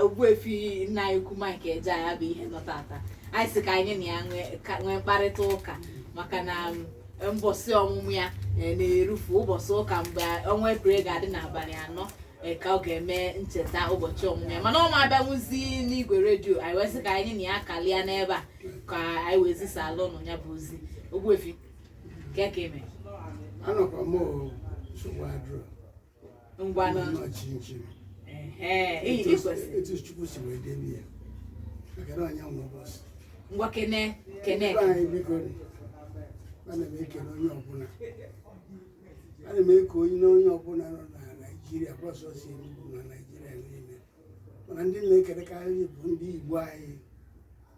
Ogbuefi nna anyị ukwu Mike Ejeagha bụ ihe nọ tata. Anyị sị ka anyị na ya nwee mkparịta ụka maka na mbọsị ọmụmụ ya na-erufu ụbọchị ụka mgbe ọnwa Eprel ga-adị n'abalị 4 ka ọ ga-eme ncheta ụbọchị ọmụmụ ya, mana ọ ma abịanwuzi n'igwe redio anyị, wee sị ka anyị na ya kalịa n'ebe a ka anyị wee zisala ụnụ ya bụ ozi. Ogbuefi, ke ka eme? Anọkwa m o, nsogbu adịrọ. Ngwanụ. Nọ chinchin. Ehe, ị kwesịrị. Etu Chukwu si wee debe ya, maka na onye nwe ụbọchị. Ngwa, kene kene. Ebe anyị, biko, ana m ekele onye ọbụla, ana m eke onye na onye ọbụla nọ na Naijiria, bụrọsọsọ Enugu, na Naijiria niile, mana ndị na-ekelekarị bụ ndị Igbo anyị,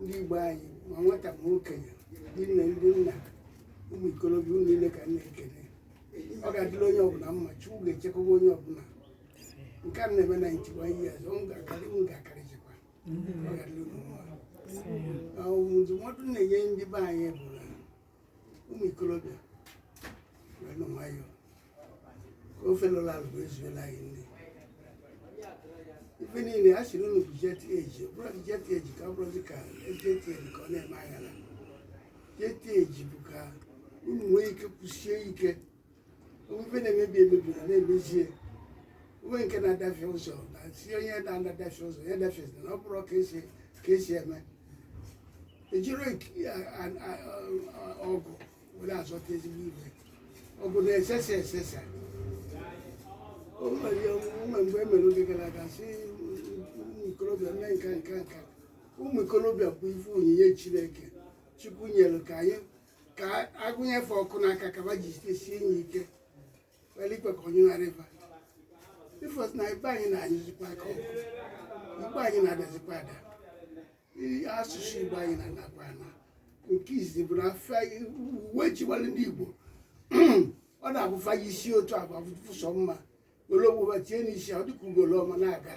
ndị Igbo anyị, ma nwata ma okenye, ndị nne, ndị nna, ụmụ ikorobịa, unu niile ka m na-ekele. Ọ ga-adịrị onye ọbụla mma. Chukwu ga-echekwaba onye ọbụla. Nke a na-eme 91 years, ọ ga-akarị, unu ga-akarịchakwa. Ọ ga-adịrị unu mma. Ndụmọdụ m na-enye ndị be anyị bụ na ụmụ ikorobịa wee nọ nwayọọ ka ofe lụrụ alụ wee zuola anyị nri. Ife niile a sịrị unu bụ jet age, ọ bụrụ jet age ka ọ bụrụzi ka jet age ka ọ na-eme aghara. Jet age bụ ka unu nwee ike kwụsie ike. Ife na-emebi emebi na na-emezie onwe nke na-adafe ụzọ na si onye na-adafe ụzọ ya dafezi na ọ bụrụ ka esi eme ejiri ọgụ were azọta ezigbo ibe. Ọgụ na-esesa esesa. O nwere onwe mgbe e mere oge gara aga, sị ụmụ ikorobịa mee nka nka nka. Ụmụ ikorobịa bụ ife onyinye Chineke Chukwu nyere ka anyị ka agụnyefe ọkụ n'aka ka ba ji sie ya ike were ikwe ka onye ghara ịba ifọs na ibe anyị na-anyụzikwa aka ọkụ. Igbo anyị na-adazikwa ada. Asụsụ Igbo anyị na-anakwa ana. Nke izizi bụ na uwe jiwara ndị Igbo, ọ na-abụ fa isi otu agba fụsọ mma, were ogbụba tie n'isi, ọ dịka ugolọma na-aga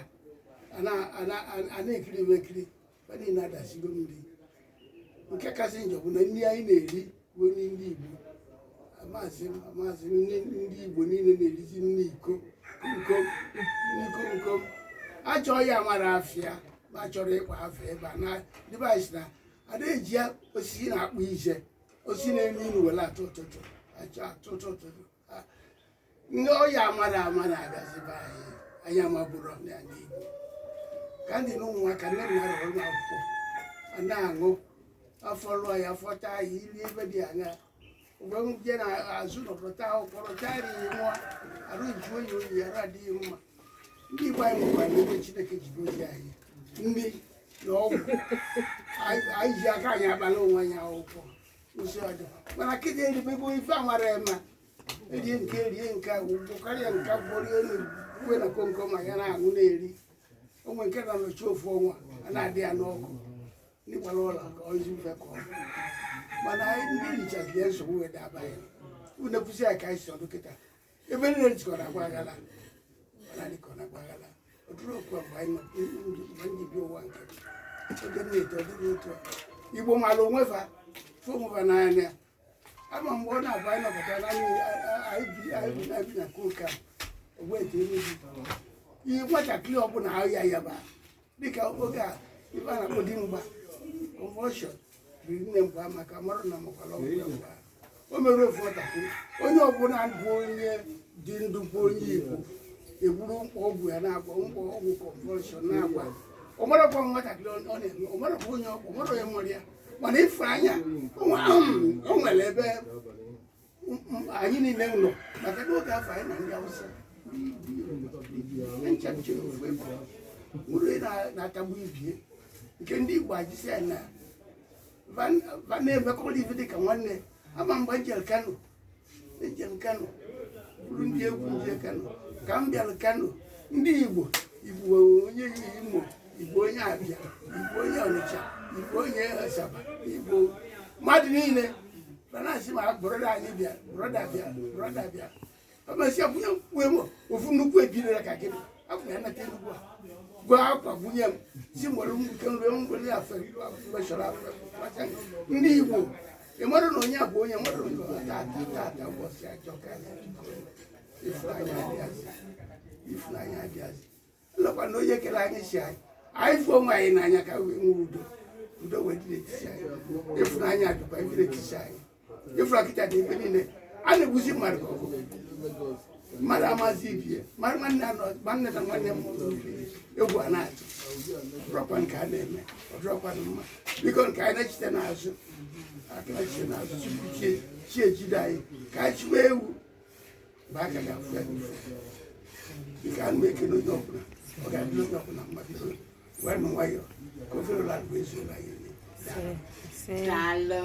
a na-ekiri m ekiri. Fa niile adasigo mmiri. Nke kasị njọ bụ na nri anyị na-eri bụ nri ndị Igbo. Amaazị m nri ndị Igbo niile na-erizi nri iko nkom, nri komkom. Ajọ ya mara afịa ma chọrọ ịkpa afọ ebe a na ndị be anyị sị na ada eji ya osisi na-akpụ ize, osisi na-enu inu were atụ ụtụtụ achọ atụ ụtụtụ. Ndị ọya amara ama na-abịazi be anyị, anyị amabụrụ na ndị Igbo ka ndị na ụmụaka nne m na-arọrọ m akwụkwọ a na-aṅụ afọ lụọ ya, afọ taa ya ili ebe dị anya. Mgbe m jee na azụ nọkọta ụkpọrọ taa ya, nwa arụ juo ya oyi, arụ adịghị mma. Ndị Igbo anyị nwekwara ebe Chineke ji gozie anyị nri na ọgwụ. Anyị ji aka anyị akpala onwe anyị akwụkwọ nsọ ọdụ, mana kịta eribego ife amara eme, erie nke, erie nke ugbo karịa nke gwọrie elu uwe na komkom ma ya na-aṅụ na-eri onwe nke na-anọchi ofu ọnwa a na-adị ya n'ọkụ. Ndị gbara ụlọ ka ọ ezi mfe ka ọ bụ, mana anyị ndị richaziri ya, nsogbu wee daba anyị. Unu ekwusi ya ka anyị si ọdụ kịta, ebe niile jikọrọ agba aghara, mana dịka ọ na-agba aghara ọdụrụ okwu a. Mgbe anyị nọ, mgbe m ji bịa ụwa nke m, oge m na-eto, ọ dịghị otu a. Igbo mara onwe fa, fụ onwe fa n'anya. Ama mgbe ọ na-abụ anyị nọkọta na anyị bi na koka Ogbete Enugu, ihe nwatakịrị ọbụla ahịa ya ba dịka oge a ife a na-akpọ dimgba convulsion riri nne mgbe a maka mara na makwara ọgwụ ya mgbe a. O mere ofu nwatakịrị, onye ọbụla bụ onye dị ndụ bụ onye Igbo egburu mkpọ ọgwụ ya na-agba mkpọ ọgwụ convulsion na-agba. Ọ marakwa nwatakịrị ọ na-eme, ọ marakwa onye ọ mara onye mụrụ ya, mana ife anya o nwere ebe anyị niile nọ, maka n'oge afọ anyị na ndị Awụsa ncha chere ofu ebe nwere onye na-atagbu ibie nke ndị Igbo ajisi ya na va na-emekọrọ ife dịka nwanne. Ama mgbe ejere Kano, ejere Kano bụrụ ndị egwu nje Kano ka m bịara Kano, ndị Igbo, Igbo onye Imo, Igbo onye Abịa, Igbo onye Ọnịcha, Igbo onye Asaba, Igbo mmadụ niile fanasị ma brother anyị bịa, brother bịa, brother bịa. Ọ masị akwụnye kwue m ofu nnukwu ebirila ka gịnị afọ ya nata Enugwu a gụọ akwa gwunye m si nwere nke nri m nwere afe meshọrọ afe ndị Igbo. Ị mara na onye a bụ onye mara onye ọ tata tata ụbọchị achọ ka ịfụnanya adịghazị, ịfụnanya adịghazị. Nlekwa na onye kere anyị si anyị Anyị fụ onwe anyị n'anya ka wee nwee udo, udo wee dị n'etiti anyị. Ịfụnanya dịkwa ife n'etiti anyị. Ịfụra kịta dị ebe niile, a na-egbuzi mmadụ ka ọkụkọ. Mmadụ amazi ibie mmadụ, nwanne nwanne na nwanne m egwu a na-atụ ọdụrọkwa nke a na-eme, ọdụrọkwa mma. Biko, nke anyị na-echite n'azụ aka, na-echite n'azụ tupu chi ejide anyị, ka anyị chụwa ewu mgbe aka ga-afụ ya n'ifo. Biko, ana m ekele onye ọbụla. Ọ ga-adịrị onye ọbụla mma. Biko, wee nụ nwayọọ ka ofe ụlọ akụ ezuola anyị. Daalụ.